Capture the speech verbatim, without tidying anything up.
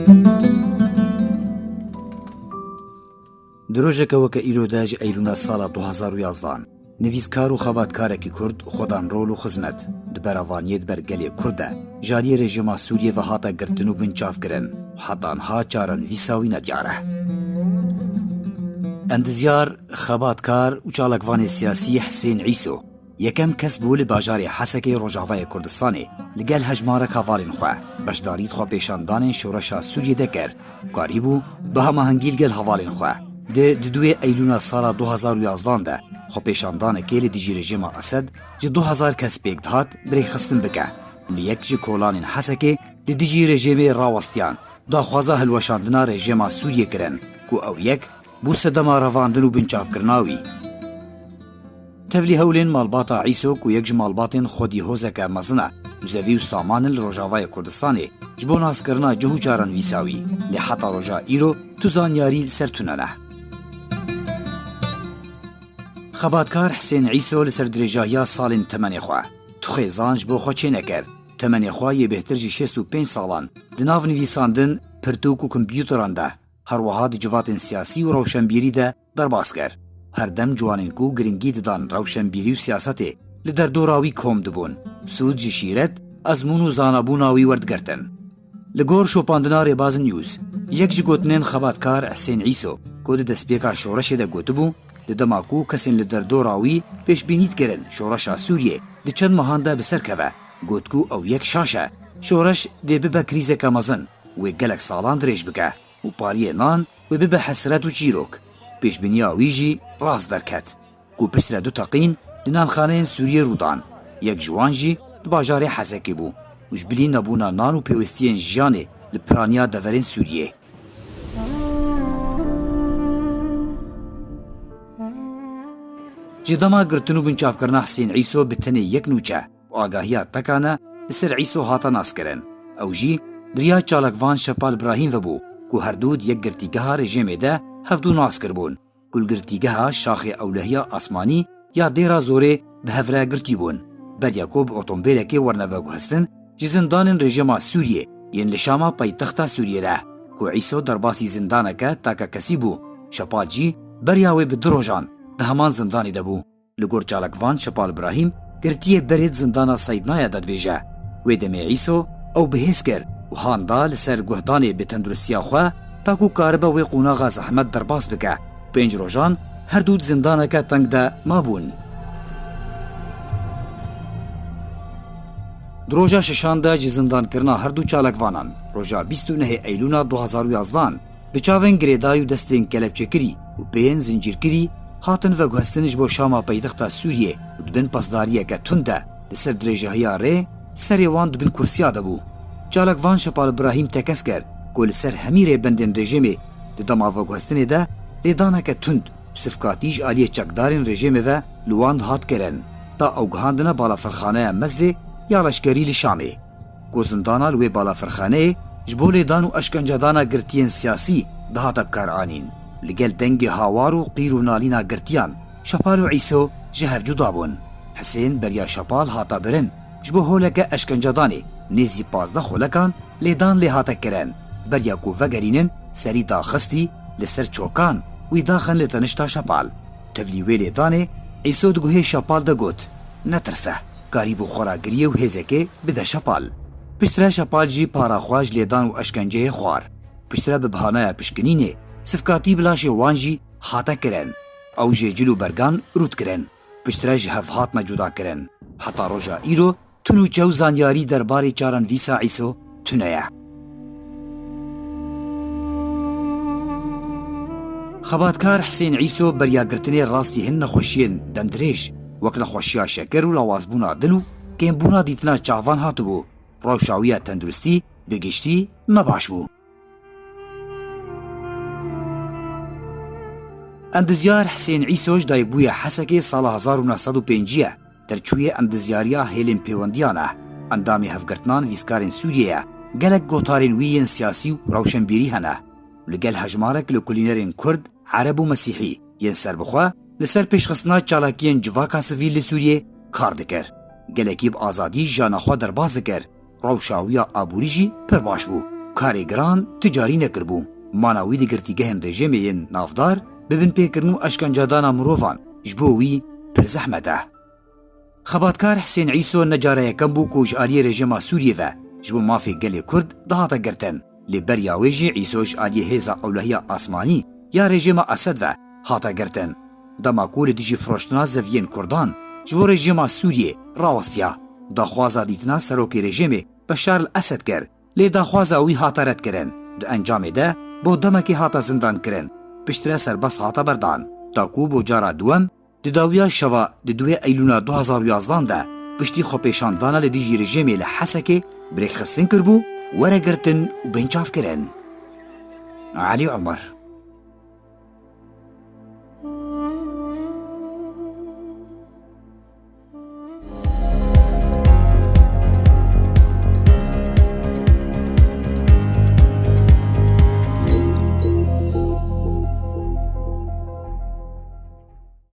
Di rojeke weke îro de ji Eylûna sala du hazar û yazdan, nivîskar û xebatkarekî Kurd xwe dan rol û xizmet di berevaniyê di ber gelê Kurd de ji aliyê rejîma Sûriyê ve hate girtin û binçavkirin û heta niha çarenivîsa wî nediyar e. Endizyar, xebatkar û çalakvanê siyasî Hisên Îso, yekem kes bû li bajarê Hesekê Rojavayê Kurdistanê li gel hejmarek hevalên xwe beşdarî di xwepêşandanên şoreşa Sûriyê de kir û karîbû bi hemahengî li gel hevalên xwe di di duê Eylûna sala du hazar û yazdan de xwepêşandanekê li dijî rejîma Esed ji du hezar kes pêk dihat bi rêkxistin bike. Li yek ji kolanên Hesekê li dijî rejîmê rawestiyan daxwaza hilweşandina rejîma Sûriyê kirin ku ew yek bû sedema revandin û binçavkirina wî. Tevlî hewlên malbata Îso ku yek ji malbatên xwedî hozeke mezin e û zevî û saman in li Rojavayê Kurdistanê ji bo naskirina cih û çarenivîsa wî, lê heta roja îro tu zanyarî li ser tune ne. Xebatkar Hisên Îso li ser dirêjahiya salên temenê xwe tu xêzan ji bo xwe çênekir. Temenê xwe yê bêhtir ji şêst û pênc salan di nav nivîsandin, pirtûk û kompûteran de, her wiha di civatên siyasî û rewşenbîrî de derbas kir. Her dem ciwanên ku giringî didan rewşenbîrî û siyasetê li derdora wî kom dibûn, sûd ji şîret, ezmûn û zanabûna wî werdigirtin. Li gor şopandina Rêbaz News, yek ji gotinên xebatkar Hisên Îso ku di destpêka şoreşê de gotibû, di dema ku kesên li derdora wî pêşbînî dikirin şoreşa Sûriyê di çend mehan de bi ser keve, got ku ew yek şaş e, şoreş dê bibe krîzeke mezin, wê gelek salan dirêj bike û pariyê nan wê bibe hesret û çîrok. Pêşbîniya wî jî rast derket ku piştre du teqîn li nanxaneyên Sûriyê rû dan. Yek ji wan jî di bajarê Hesekê bû û ji bilî nebûna nan û pêwistiyên jiyanê li piraniya deverên Sûriyê. Ji dema girtin û binçavkirina Hisên Îso bi tenê yek nûçe û agahiya tekane li ser Îso hate naskirin. Ew jî di riya çalakvan Şepal Brahîm ve bû ku her du di yek girtîgeha rejîmê de hevdû nas kiribûn, ku li girtîgeha Şaxê Ewlehiya Asmanî ya Dêra Zorê bi hev re girtî bûn. Beriya ku bi otombêlekê werine veguhestin ji zindanên rejîma Sûriyê yên li Şama paytexta Sûriyê re, ku Îso derbasî zindaneke takekesî bû, Şepal jî beriya wê bi du rojan di heman zindanê de bû. Li gor çalakvan Şepal Birahîm girtiyê berê di zindana Seydnaya de dibêje. Wê demê Îso ew bi hêz kir û han da li ser guhdanê bi tenduristiya xwe, ta ku karibe wê qonaxa zehmet derbas bike. Pênc rojan her du di zindaneke teng de mabûn. Di roja şeşan de ji zindankirina her du çalakvanan, roja bîst û nehê Eylûna du hazar û yazdan, bi çavên girêdayî û destên kelepçekirî û pêyên zincîrkirî hatin veguhestin ji bo Şama paytexta Sûriyê û di bin pasdariyeke tund de li ser dirêjahiya rê serê wan di bin kursiya de bû. Çalakvan Şepal Birahîm tekez kir ku li ser hemî rêbendên rejîmê di dema veguhestinê de lêdaneke tund û sifkatî ji aliyê çekdarên rejîmê ve li wan dihat kirin, ta ew gihandine balafirxaneya Mezê ya leşkerî li Şamê. Ku zindana li wê balafirxaneyê ji bo lêdan û eşkencedana girtiyên siyasî dihate bikaranîn. Li gel dengê hawar û qîr û nalîna girtiyan, Şepal û Îso ji hev cuda bûn. Hisên beriya Şepal hate birin, ji bo holeke eşkencedanê nêzî pazdeh xolekan lêdan lê hate kirin. Beriya ku vegerînin, serî daxistî li ser çokan, wî daxin li tenişta Şepal. Tevlî wê lêdanê, Îso di guhê Şepal de got, "Netirse." Karîbû xwe ragiriyê û hêzekê bide Şepal. Piştre Şepal jî para xwe ji lêdan û eşkenceyê xwar. Piştre bi bahanaya pişkinînê, sifkatî bi laşê wan jî hate kirin. Ew jê cil û bergan rût kirin. Piştre ji hev hatine cuda kirin. Heta roja îro tu nûçe û zanyarî derbarê çarenivîsa Îso tune ye. Xebatkar Hisên Îso beriya girtinê rastî hin nexweşiyên demdirêj, wek nexweşiya şeker û lawazbûna dil û kêmbûna dîtina çavan hatibû. Rewşa wî ya tenduristî bi giştî ne baş bû. Endizyar Hisên Îso ji dayikbûyê Hesekê sala hezar û neh sed û pêncî ye. Derçûyê endizyariya hêlên pêwendiyan e. Endamê Hevgirtina Nivîskarên Sûriyê ye. Gelek gotarên wî yên siyasî û rewşenbîrî hene. Li gel hejmarek lêkolînerên Kurd, Ereb û Mesîhî yên serbixwe li ser pêşxistina çalakiyên civaka sivîl li Sûriyê kar dikir. Gelekî bi azadî jiyana xwe derbas dikir. Rewşa wî ya aborî jî pir baş bû. karê giran tu carî nekiribû. Mana wî di girtîgehên rejîmê yên navdar bi binpêkirin û eşkencedana mirovan ji bo wî pir zehmet e. Xebatkar Hisên Îso ne cara yekem bû ku ji aliyê rejîma Sûriyê ve ji bo mafê gelê Kurd dihate girtin. Lê beriya wê jî Îso ji aliyê hêza ewlehiya asmanî ya rejîma Esed ve hate girtin. Dema ku li dijî firoştina zeviyên Kurdan ji bo rejîma Sûriyê rawestiya, daxwaza dîtina serokê rejîmê Beşar el Esed kir, lê daxwaza wî hate redkirin. Di encamê de bo demekê hate zindankirin, piştre serbest hate berdan, ta ku bo cara duwem di dawiya şeva di duwê Eylûna du hazar û yazdan de piştî xwepêşandana li dijî rejîmê li Hesekê bi rêkxistin kiribû, were girtin û binçavkirin. Elî Omer.